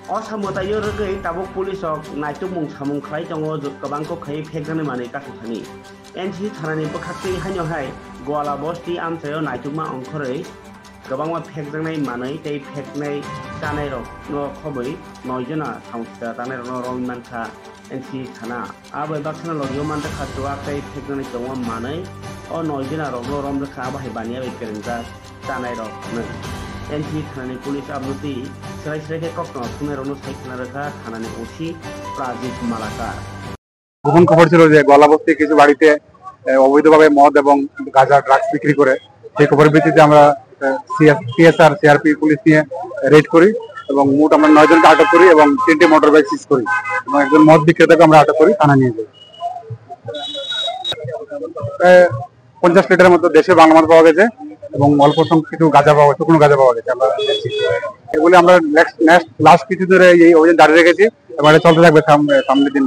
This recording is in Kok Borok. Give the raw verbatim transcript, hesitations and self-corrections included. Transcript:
O samwtaio rwgwi tabuk police rok naitukmung samung khlai tongo, kwbang kok khai phekjaknai manwi kasu thani. N C thanani bwkhaktwi haino hai Goala bosti amchaio naitukma ongkhorwi kwbangma phekjaknai manwi tei pheknai chanairokno khobwi noi jona samung sita tanairokno romwi mankha N C thana. Abai baksana logio manjakha chuwak tei pheknani tongma manwi o noi jona rokno romjakha, abo hai baniya bai kwrwngjak chanairok hwnwi. N C thanani police abnoti swrai swrai khe kokno thumnairokno sai khna rwkha thanani O C Prajit Malakar. গোপন খবর ছিল যে গোয়ালাবস্তি কিছু বাড়িতে, এ, অবৈধভাবে মদ এবং গাঁজা, ড্রাগস বিক্রি করে। সেই খবরের ভিত্তিতে আমরা, এ, সিএস, সিএসআর, সিআরপি পুলিশ নিয়ে রেড করি এবং মোট আমরা নয় জনকে আটক করি এবং তিনটি মোটর বাইক সিজ করি এবং একজন মদ বিক্রেতাকে আমরা আটক করি, থানা নিয়ে যাই। এ, পঞ্চাশ লিটারের মতো দেশে বাংলা মদ পাওয়া গেছে এবং অল্প সংখ্যক কিছু গাঁজা পাওয়া গেছে, শুকনো গাঁজা পাওয়া গেছে। আমরা এগুলি আমরা নেক্সট, নেক্সট লাস্ট কিছু ধরে এই অভিযান জারি রেখেছি এবং এটা চলতে থাকবে সামনে, সামনের দিন।